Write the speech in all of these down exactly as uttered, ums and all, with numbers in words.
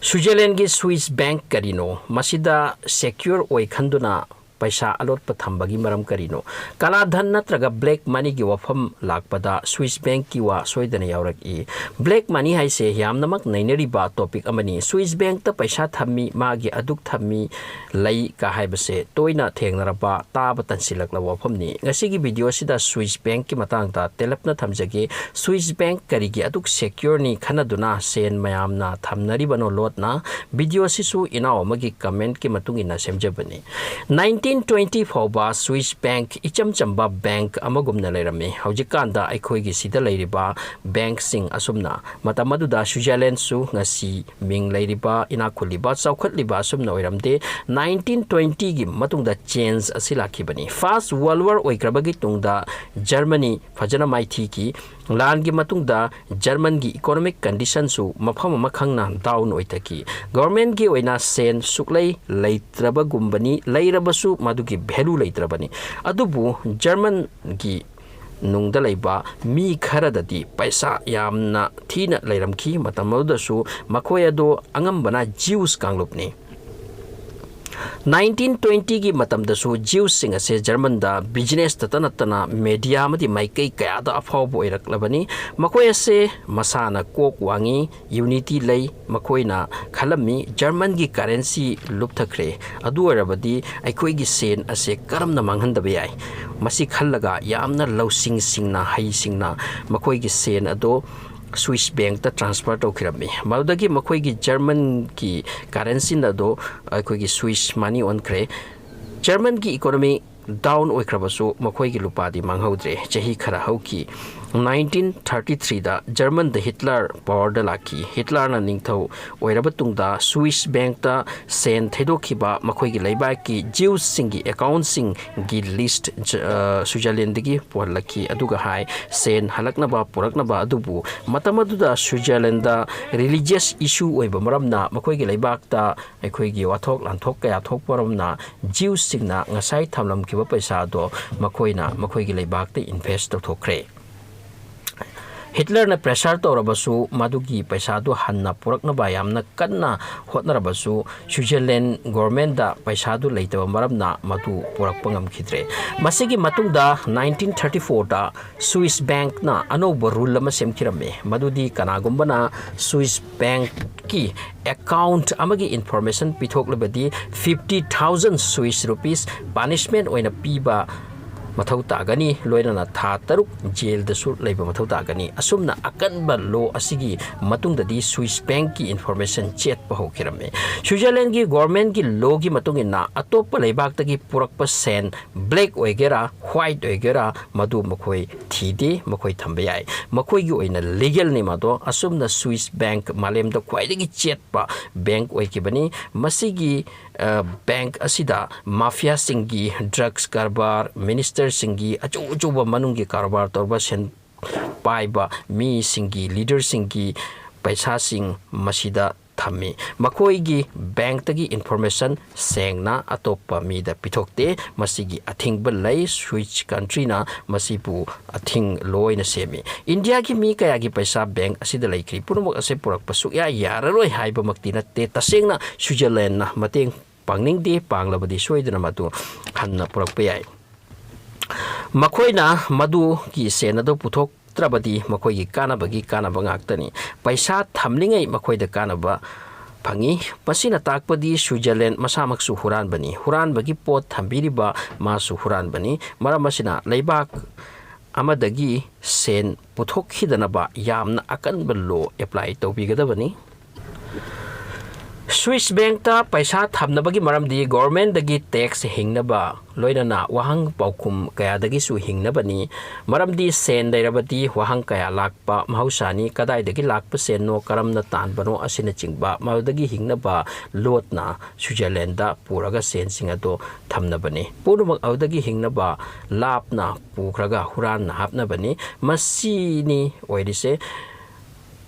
ꯁ꯭ꯋꯤꯖꯔꯂꯦꯟꯒꯤ switch bank ꯀꯔꯤꯅꯣ? ꯃꯁꯤꯗ secure ꯑꯣꯏ ꯈꯟꯗꯨꯅ ꯄꯩꯁꯥ ꯑꯂꯣꯠꯄ ꯊꯝꯕꯒꯤ ꯃꯔꯝ ꯀꯔꯤꯅꯣ? ꯀꯥꯂꯥ ꯙꯟ ꯅꯠꯇ꯭ꯔꯒ ꯕ꯭ꯂꯦꯛ ꯃꯅꯤꯒꯤ ꯋꯥꯐꯝ ꯂꯥꯛꯄꯗ ꯁ꯭ꯋꯤꯁ ꯕꯦꯡꯛꯀꯤ ꯋꯥ ꯁꯣꯏꯗꯅ ꯌꯥꯎꯔꯛꯏ꯫ ꯕ꯭ꯂꯦꯛ ꯃꯅꯤ ꯍꯥꯏꯁꯦ ꯌꯥꯝꯅꯃꯛ ꯅꯩꯅꯔꯤꯕ ꯇꯣꯄꯤꯛ ꯑꯃꯅꯤ꯫ ꯁ꯭ꯋꯤꯁ ꯕꯦꯡꯛꯇ ꯄꯩꯁꯥ ꯊꯝꯃꯤ, ꯃꯥꯒꯤ ꯑꯗꯨꯛ ꯊꯝꯃꯤ, ꯂꯩ ꯀ ꯍꯥꯏꯕꯁꯦ ꯇꯣꯏꯅ ꯊꯦꯡꯅꯔꯕ, ꯇꯥꯕ ꯇꯟꯁꯤꯜꯂꯛꯂꯕ ꯋꯥꯐꯝꯅꯤ꯫ ꯉꯁꯤꯒꯤ ꯚꯤꯗꯤꯑꯣꯁꯤꯗ ꯁ꯭ꯋꯤꯁ ꯕꯦꯡꯛꯀꯤ ꯃꯇꯥꯡꯗ ꯇꯦꯜꯂꯞꯅ ꯊꯝꯖꯒꯦ꯫ ꯁ꯭ꯋꯤꯁ ꯕꯦꯡꯛ ꯀꯔꯤꯒꯤ ꯑꯗꯨꯛ ꯁꯦꯀ꯭ꯌꯨꯔꯅꯤ ꯈꯟꯅꯗꯨꯅ ꯁꯦꯟ ꯃꯌꯥꯝꯅ ꯊꯝꯅꯔꯤꯕꯅꯣ ꯂꯣꯠꯅ? ꯚꯤꯗꯤꯑꯣꯁꯤꯁꯨ ꯏꯅꯥꯎ ꯑꯃꯒꯤ ꯀꯃꯦꯟꯠꯀꯤ ꯃꯇꯨꯡ ꯏꯟꯅ ꯁꯦꯝꯖꯕꯅꯤ꯫ ꯅꯥꯏꯟꯇꯤꯟ ꯇ꯭ꯋꯦꯟꯇꯤ ꯐꯥꯎꯕ ꯁ꯭ꯋꯤꯁ ꯕꯦꯡꯛ ꯏꯆꯝ ꯆꯝꯕ ꯕꯦꯡꯛ ꯑꯃꯒꯨꯝꯅ ꯂꯩꯔꯝꯃꯤ꯫ ꯍꯧꯖꯤꯛꯀꯥꯟꯗ ꯑꯩꯈꯣꯏꯒꯤ ꯁꯤꯗ ꯂꯩꯔꯤꯕ ꯕꯦꯡꯛꯁꯤꯡ ꯑꯁꯨꯝꯅ, ꯃꯇꯝ ꯑꯗꯨꯗ ꯁ꯭ꯋꯤꯖꯔꯂꯦꯟꯁꯨ ꯉꯁꯤ ꯃꯤꯡ ꯂꯩꯔꯤꯕ, ꯏꯅꯥꯛ ꯈꯨꯜꯂꯤꯕ, ꯆꯥꯎꯈꯠꯂꯤꯕ ꯑꯁꯨꯝꯅ ꯑꯣꯏꯔꯝꯗꯦ꯫ ꯅꯥꯏꯟꯇꯤꯟ ꯇ꯭ꯋꯦꯟꯇꯤꯒꯤ ꯃꯇꯨꯡꯗ ꯆꯦꯟꯖ ꯑꯁꯤ ꯂꯥꯛꯈꯤꯕꯅꯤ꯫ ꯐꯥꯔꯁ ꯋꯥꯔꯜ ꯋꯥꯔ ꯑꯣꯏꯈ꯭ꯔꯕꯒꯤ ꯇꯨꯡꯗ ꯖꯔꯃꯅꯤ ꯐꯖꯅ ꯃꯥꯏꯊꯤꯈꯤ꯫ ꯂꯥꯟꯒꯤ ꯃꯇꯨꯡꯗ ꯖꯔꯃꯟꯒꯤ ꯏꯀꯣꯅꯣꯃꯤꯛ ꯀꯟꯗꯤꯁꯟꯁꯨ ꯃꯐꯝ ꯑꯃꯈꯪꯅ ꯗꯥꯎꯟ ꯑꯣꯏꯊꯈꯤ꯫ ꯒꯣꯔꯃꯦꯟꯒꯤ ꯑꯣꯏꯅ ꯁꯦꯟ ꯁꯨꯛꯂꯩ ꯂꯩꯇ꯭ꯔꯕꯒꯨꯝꯕꯅꯤ, ꯂꯩꯔꯕꯁꯨ ꯃꯗꯨꯒꯤ ꯚꯦꯂꯨ ꯂꯩꯇ꯭ꯔꯕꯅꯤ꯫ ꯑꯗꯨꯕꯨ ꯖꯔꯃꯟꯒꯤ ꯅꯨꯡꯗ ꯂꯩꯕ ꯃꯤ ꯈꯔꯗꯗꯤ ꯄꯩꯁꯥ ꯌꯥꯝꯅ ꯊꯤꯅ ꯂꯩꯔꯝꯈꯤ꯫ ꯃꯇꯝ ꯑꯗꯨꯗꯁꯨ ꯃꯈꯣꯏ ꯑꯗꯨ ꯑꯉꯝꯕꯅ ꯖ꯭ꯌꯨꯁ ꯀꯥꯡꯂꯨꯞꯅꯤ꯫ ꯅꯥꯏꯟꯇꯤꯟ ꯇ꯭ꯋꯦꯟꯇꯤꯒꯤ ꯃꯇꯝꯗꯁꯨ ꯖ꯭ꯌꯨꯁꯁꯤꯡ ꯑꯁꯦ ꯖꯔꯃꯟꯗ ꯕꯤꯖꯤꯅꯦꯁꯇꯇ ꯅꯠꯇꯅ ꯃꯦꯗꯤꯌꯥ ꯑꯃꯗꯤ ꯃꯥꯏꯀꯩ ꯀꯌꯥꯗ ꯑꯐꯥꯎꯕ ꯑꯣꯏꯔꯛꯂꯕꯅꯤ꯫ ꯃꯈꯣꯏ ꯑꯁꯦ ꯃꯁꯥꯅ ꯀꯣꯛ ꯋꯥꯡꯉꯤ, ꯌꯨꯅꯤꯇꯤ ꯂꯩ꯫ ꯃꯈꯣꯏꯅ ꯈꯜꯂꯝꯃꯤ, "ꯖꯔꯃꯟꯒꯤ ꯀꯔꯦꯟꯁꯤ ꯂꯨꯞꯊꯈ꯭ꯔꯦ, ꯑꯗꯨ ꯑꯣꯏꯔꯕꯗꯤ ꯑꯩꯈꯣꯏꯒꯤ ꯁꯦꯟ ꯑꯁꯦ ꯀꯔꯝꯅ ꯃꯥꯡꯍꯟꯗꯕ ꯌꯥꯏ?" ꯃꯁꯤ ꯈꯜꯂꯒ ꯌꯥꯝꯅ ꯂꯧꯁꯤꯡ ꯁꯤꯡꯅ, ꯍꯩꯁꯤꯡꯅ ꯃꯈꯣꯏꯒꯤ ꯁꯦꯟ ꯑꯗꯣ ꯁ꯭ꯋꯤꯁ ꯕꯦꯡꯛꯇ ꯇ꯭ꯔꯥꯟꯁꯐꯔ ꯇꯧꯈꯤꯔꯝꯃꯤ꯫ ꯃꯗꯨꯗꯒꯤ ꯃꯈꯣꯏꯒꯤ ꯖꯔꯃꯟꯒꯤ ꯀꯔꯦꯟꯁꯤ ꯑꯗꯣ ꯑꯩꯈꯣꯏꯒꯤ ꯁ꯭ꯋꯤꯁ ꯃꯅꯤ ꯑꯣꯟꯈ꯭ꯔꯦ꯫ ꯖꯔꯃꯟꯒꯤ ꯏꯀꯣꯅꯣꯃꯤ ꯗꯥꯎꯟ ꯑꯣꯏꯈ꯭ꯔꯕꯁꯨ ꯃꯈꯣꯏꯒꯤ ꯂꯨꯄꯥꯗꯤ ꯃꯥꯡꯍꯧꯗ꯭ꯔꯦ꯫ ꯆꯍꯤ ꯈꯔ ꯍꯧꯈꯤ꯫ ꯅꯥꯏꯟꯇꯤꯟ ꯊꯥꯔꯇꯤ ꯊ꯭ꯔꯤꯗ ꯖꯔꯃꯟꯗ ꯍꯤꯠꯂꯔ ꯄꯥꯋꯔꯗ ꯂꯥꯛꯈꯤ꯫ ꯍꯤꯠꯂꯔꯅ ꯅꯤꯡꯊꯧ ꯑꯣꯏꯔꯕ ꯇꯨꯡꯗ ꯁ꯭ꯋꯤꯁ ꯕꯦꯡꯛꯇ ꯁꯦꯟ ꯊꯩꯗꯣꯛꯈꯤꯕ ꯃꯈꯣꯏꯒꯤ ꯂꯩꯕꯥꯛꯀꯤ ꯖ꯭ꯌꯨꯁꯁꯤꯡꯒꯤ ꯑꯦꯀꯥꯎꯟꯠꯁꯤꯡꯒꯤ ꯂꯤꯁ꯭ꯠ ꯖ-, ꯑ, ꯁ꯭ꯋꯤꯖꯔꯂꯦꯟꯗꯒꯤ ꯄꯨꯍꯜꯂꯛꯈꯤ꯫ ꯑꯗꯨꯒ ꯍꯥꯏ, ꯁꯦꯟ ꯍꯜꯂꯛꯅꯕ ꯄꯨꯔꯛꯅꯕ꯫ ꯑꯗꯨꯕꯨ ꯃꯇꯝ ꯑꯗꯨꯗ ꯁ꯭ꯋꯤꯖꯔꯂꯦꯟꯗ ꯔꯤꯂꯤꯖꯤꯌꯁ ꯏꯁꯨ ꯑꯣꯏꯕ ꯃꯔꯝꯅ ꯃꯈꯣꯏꯒꯤ ꯂꯩꯕꯥꯛꯇ ꯑꯩꯈꯣꯏꯒꯤ ꯋꯥꯊꯣꯛ ꯂꯥꯟꯊꯣꯛ ꯀꯌꯥ ꯊꯣꯛꯄ ꯃꯔꯝꯅ ꯖ꯭ꯌꯨꯁꯁꯤꯡꯅ ꯉꯁꯥꯏ ꯊꯝꯂꯝꯈꯤꯕ ꯄꯩꯁꯥ ꯑꯗꯣ ꯃꯈꯣꯏꯅ ꯃꯈꯣꯏꯒꯤ ꯂꯩꯕꯥꯛꯇ ꯏꯟꯚꯦꯁ꯭ꯠ ꯇꯧꯊꯣꯛꯈ꯭ꯔꯦ꯫ ꯍꯤꯠꯂꯔꯅ pressure ꯇꯧꯔꯕꯁꯨ, ꯃꯗꯨꯒꯤ ꯄꯩꯁꯥꯗꯨ ꯍꯟꯅ ꯄꯨꯔꯛꯅꯕ ꯌꯥꯝꯅ ꯀꯟꯅ ꯍꯣꯠꯅꯔꯕꯁꯨ, ꯁ꯭ꯋꯤꯖꯔꯂꯦꯟ governmentꯗ ꯄꯩꯁꯥꯗꯨ ꯂꯩꯇꯕ ꯃꯔꯝꯅ ꯃꯗꯨ ꯄꯨꯔꯛꯄ ꯉꯝꯈꯤꯗ꯭ꯔꯦ꯫ ꯃꯁꯤꯒꯤ ꯃꯇꯨꯡꯗ nineteen thirty fourꯗ Swiss bankꯅ ꯑꯅꯧꯕ rule ꯑꯃ ꯁꯦꯝꯈꯤꯔꯝꯃꯤ, ꯃꯗꯨꯗꯤ ꯀꯅꯥꯒꯨꯝꯕꯅ Swiss bankꯀꯤ account ꯑꯃꯒꯤ information ꯄꯤꯊꯣꯛꯂꯕꯗꯤ fifty thousand Swiss rupees punishment ꯑꯣꯏꯅ ꯄꯤꯕ ꯃꯊꯧ ꯇꯥꯒꯅꯤ, ꯂꯣꯏꯅꯅ ꯊꯥ ꯇꯔꯨꯛ jailꯗꯁꯨ ꯂꯩꯕ ꯃꯊꯧ ꯇꯥꯒꯅꯤ꯫ ꯑꯁꯨꯝꯅ ꯑꯀꯟꯕ law ꯑꯁꯤꯒꯤ ꯃꯇꯨꯡꯗꯗꯤ Swiss bankꯀꯤ information ꯆꯦꯠꯄ ꯍꯧꯈꯤꯔꯝꯃꯤ꯫ ꯁ꯭ꯋꯤꯖꯔꯂꯦꯟꯒꯤ governmentꯀꯤ lawꯒꯤ ꯃꯇꯨꯡ ꯏꯟꯅ, ꯑꯇꯣꯞꯄ ꯂꯩꯕꯥꯛꯇꯒꯤ ꯄꯨꯔꯛꯄ ꯁꯦꯟ, black ꯑꯣꯏꯒꯦꯔꯥ, white ꯑꯣꯏꯒꯦꯔꯥ, ꯃꯗꯨ ꯃꯈꯣꯏ ꯊꯤꯗꯦ, ꯃꯈꯣꯏ ꯊꯝꯕ ꯌꯥꯏ꯫ ꯃꯈꯣꯏꯒꯤ ꯑꯣꯏꯅ legalꯅꯤ ꯃꯗꯣ꯫ ꯑꯁꯨꯝꯅ Swiss bank ꯃꯥꯂꯦꯝꯗ ꯈ꯭ꯋꯥꯏꯗꯒꯤ ꯆꯦꯠꯄ bank ꯑꯣꯏꯈꯤꯕꯅꯤ꯫ ꯃꯁꯤꯒꯤ ꯑ, bank ꯑꯁꯤꯗ mafiaꯁꯤꯡꯒꯤ, drugs ꯀꯔꯕꯥꯔ, ministerꯁꯤꯡꯒꯤ, ꯑꯆꯧ ꯑꯆꯧꯕ ꯃꯅꯨꯡꯒꯤ ꯀꯔꯕꯥꯔ ꯇꯧꯕ, ꯁꯦꯟ ꯄꯥꯏꯕ ꯃꯤꯁꯤꯡꯒꯤ, leaderꯁꯤꯡꯒꯤ ꯄꯩꯁꯥꯁꯤꯡ ꯃꯁꯤꯗ ꯊꯝꯃꯤ꯫ ꯃꯈꯣꯏꯒꯤ bankꯇꯒꯤ information ꯁꯦꯡꯅ ꯑꯇꯣꯞꯄ ꯃꯤꯗ ꯄꯤꯊꯣꯛꯇꯦ꯫ ꯃꯁꯤꯒꯤ ꯑꯊꯤꯡꯕ ꯂꯩ꯫ Swiss countryꯅ ꯃꯁꯤꯕꯨ ꯑꯊꯤꯡ ꯂꯣꯏꯅ ꯁꯦꯝꯃꯤ꯫ ꯏꯟꯗꯤꯌꯥꯒꯤ ꯃꯤ ꯀꯌꯥꯒꯤ ꯄꯩꯁꯥ bank ꯑꯁꯤꯗ ꯂꯩꯈ꯭ꯔꯤ? ꯄꯨꯝꯅꯃꯛ ꯑꯁꯦ ꯄꯨꯔꯛꯄ ꯁꯨꯛꯌꯥ ꯌꯥꯔꯔꯣꯏ ꯍꯥꯏꯕꯃꯛꯇꯤ ꯅꯠꯇꯦ꯫ ꯇꯁꯦꯡꯅ ꯁ꯭ꯋꯤꯖꯔꯂꯦꯟꯅ ꯃꯇꯦꯡ ꯄꯥꯡꯅꯤꯡꯗꯦ, ꯄꯥꯡꯂꯕꯗꯤ ꯁꯣꯏꯗꯅ ꯃꯗꯨ ꯍꯟꯅ ꯄꯨꯔꯛꯄ ꯌꯥꯏ꯫ ꯃꯈꯣꯏꯅ ꯃꯗꯨꯒꯤ ꯁꯦꯟ ꯑꯗꯨ ꯄꯨꯊꯣꯛꯇ꯭ꯔꯕꯗꯤ ꯃꯈꯣꯏꯒꯤ ꯀꯥꯟꯅꯕꯒꯤ ꯀꯥꯟꯅꯕ ꯉꯥꯛꯇꯅꯤ꯫ ꯄꯩꯁꯥ ꯊꯝꯂꯤꯉꯩ ꯃꯈꯣꯏꯗ ꯀꯥꯟꯅꯕ ꯐꯪꯏ꯫ ꯃꯁꯤꯅ ꯇꯥꯛꯄꯗꯤ ꯁ꯭ꯋꯤꯖꯔꯂꯦꯟ ꯃꯁꯥꯃꯛꯁꯨ ꯍꯨꯔꯥꯟꯕꯅꯤ꯫ ꯍꯨꯔꯥꯟꯕꯒꯤ ꯄꯣꯠ ꯊꯝꯕꯤꯔꯤꯕ ꯃꯥꯁꯨ ꯍꯨꯔꯥꯟꯕꯅꯤ꯫ ꯃꯔꯝ ꯑꯁꯤꯅ ꯂꯩꯕꯥꯛ ꯑꯃꯗꯒꯤ ꯁꯦꯟ ꯄꯨꯊꯣꯛꯈꯤꯗꯅꯕ ꯌꯥꯝꯅ ꯑꯀꯟꯕ law apply ꯇꯧꯕꯤꯒꯗꯕꯅꯤ꯫ Swiss bankꯇ ꯄꯩꯁꯥ ꯊꯝꯅꯕꯒꯤ ꯃꯔꯝꯗꯤ governmentꯗꯒꯤ tax ꯍꯤꯡꯅꯕ, ꯂꯣꯏꯅꯅ ꯋꯥꯍꯪ ꯄꯥꯎꯈꯨꯝ ꯀꯌꯥꯗꯒꯤꯁꯨ ꯍꯤꯡꯅꯕꯅꯤ꯫ ꯃꯔꯝꯗꯤ ꯁꯦꯟ ꯂꯩꯔꯕꯗꯤ ꯋꯥꯍꯪ ꯀꯌꯥ ꯂꯥꯛꯄ ꯃꯍꯧꯁꯥꯅꯤ꯫ ꯀꯗꯥꯏꯗꯒꯤ ꯂꯥꯛꯄ ꯁꯦꯟꯅꯣ, ꯀꯔꯝꯅ ꯇꯥꯟꯕꯅꯣ ꯑꯁꯤꯅꯆꯤꯡꯕ, ꯃꯗꯨꯗꯒꯤ ꯍꯤꯡꯅꯕ ꯂꯣꯠꯅ ꯁ꯭ꯋꯤꯖꯔꯂꯦꯟꯗ ꯄꯨꯔꯒ ꯁꯦꯟꯁꯤꯡ ꯑꯗꯨ ꯊꯝꯅꯕꯅꯤ꯫ ꯄꯨꯝꯅꯃꯛ ꯑꯗꯨꯗꯒꯤ ꯍꯤꯡꯅꯕ ꯂꯥꯞꯅ ꯄꯨꯈ꯭ꯔꯒ ꯍꯨꯔꯥꯟꯅ ꯍꯥꯞꯅꯕꯅꯤ꯫ ꯃꯁꯤꯅꯤ ꯑꯣꯏꯔꯤꯁꯦ꯫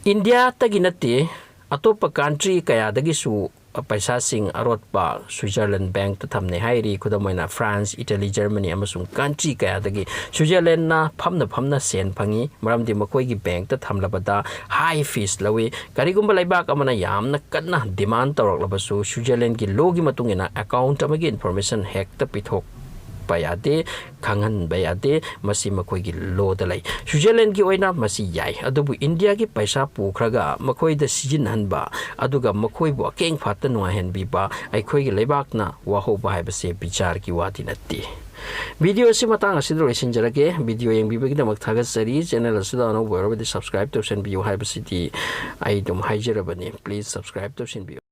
ꯏꯟꯗꯤꯌꯥꯇꯒꯤ ꯅꯠꯇꯦ, ꯑꯇꯣꯞꯄ country ꯀꯌꯥꯗꯒꯤꯁꯨ ꯄꯩꯁꯥꯁꯤꯡ ꯑꯔꯣꯠꯄ ꯁ꯭ꯋꯤꯖꯔꯂꯦꯟ ꯕꯦꯡꯛꯇ ꯊꯝꯅꯩ ꯍꯥꯏꯔꯤ꯫ ꯈꯨꯗꯝ ꯑꯣꯏꯅ ꯐ꯭ꯔꯥꯟꯁ, ꯏꯇꯂꯤ, ꯖꯔꯃꯅꯤ ꯑꯃꯁꯨꯡ ꯀꯟꯇ꯭ꯔꯤ ꯀꯌꯥꯗꯒꯤ ꯁ꯭ꯋꯤꯖꯔꯂꯦꯟꯅ ꯐꯝꯅ ꯐꯝꯅ ꯁꯦꯟ ꯐꯪꯏ, ꯃꯔꯝꯗꯤ ꯃꯈꯣꯏꯒꯤ ꯕꯦꯡꯛꯇ ꯊꯝꯂꯕꯗ ꯍꯥꯏ ꯐꯤꯁ ꯂꯧꯏ꯫ ꯀꯔꯤꯒꯨꯝꯕ ꯂꯩꯕꯥꯛ ꯑꯃꯅ ꯌꯥꯝꯅ ꯀꯟꯅ ꯗꯤꯃꯥꯟ ꯇꯧꯔꯛꯂꯕꯁꯨ, ꯁ꯭ꯋꯤꯖꯔꯂꯦꯟꯒꯤ ꯂꯣꯒꯤ ꯃꯇꯨꯡ ꯏꯟꯅ ꯑꯦꯀꯥꯎꯟꯠ ꯑꯃꯒꯤ ꯏꯟꯐꯣꯔꯃꯦꯁꯟ ꯍꯦꯛꯇ ꯄꯤꯊꯣꯛꯄ ꯌꯥꯗꯦ, ꯈꯪꯍꯟꯕ ꯌꯥꯗꯦ꯫ ꯃꯁꯤ ꯃꯈꯣꯏꯒꯤ ꯂꯣꯗ ꯂꯩ꯫ ꯁ꯭ꯋꯤꯖꯔꯂꯦꯟꯒꯤ ꯑꯣꯏꯅ ꯃꯁꯤ ꯌꯥꯏ, ꯑꯗꯨꯕꯨ ꯏꯟꯗꯤꯌꯥꯒꯤ ꯄꯩꯁꯥ ꯄꯨꯈ꯭ꯔꯒ ꯃꯈꯣꯏꯗ ꯁꯤꯖꯤꯟꯅꯍꯟꯕ, ꯑꯗꯨꯒ ꯃꯈꯣꯏꯕꯨ ꯑꯀꯦꯡ ꯐꯥꯠꯇ ꯅꯨꯡꯉꯥꯏꯍꯟꯕꯤꯕ ꯑꯩꯈꯣꯏꯒꯤ ꯂꯩꯕꯥꯛꯅ ꯋꯥꯍꯧꯕ ꯍꯥꯏꯕꯁꯦ ꯕꯤꯆꯥꯔꯒꯤ ꯋꯥꯗꯤ ꯅꯠꯇꯦ꯫ ꯚꯤꯗꯤꯑꯣ ꯑꯁꯤ ꯃꯇꯥꯡ ꯑꯁꯤꯗ ꯂꯣꯏꯁꯤꯟꯖꯔꯒꯦ꯫ ꯚꯤꯗꯤꯑꯣ ꯌꯦꯡꯕꯤꯕꯒꯤꯗꯃꯛ ꯊꯥꯒꯠꯆꯔꯤ꯫ ꯆꯦꯅꯦꯜ ꯑꯁꯤꯗ ꯑꯅꯧꯕ ꯑꯣꯏꯔꯕꯗꯤ ꯁꯕꯁꯀ꯭ꯔꯥꯏꯕ ꯇꯧꯁꯟꯕꯤꯌꯨ ꯍꯥꯏꯕꯁꯤꯗꯤ ꯑꯩ ꯑꯗꯨꯝ ꯍꯥꯏꯖꯔꯕꯅꯤ꯫ Please subscribe ꯇꯧꯁꯤꯟꯕꯤꯌꯨ꯫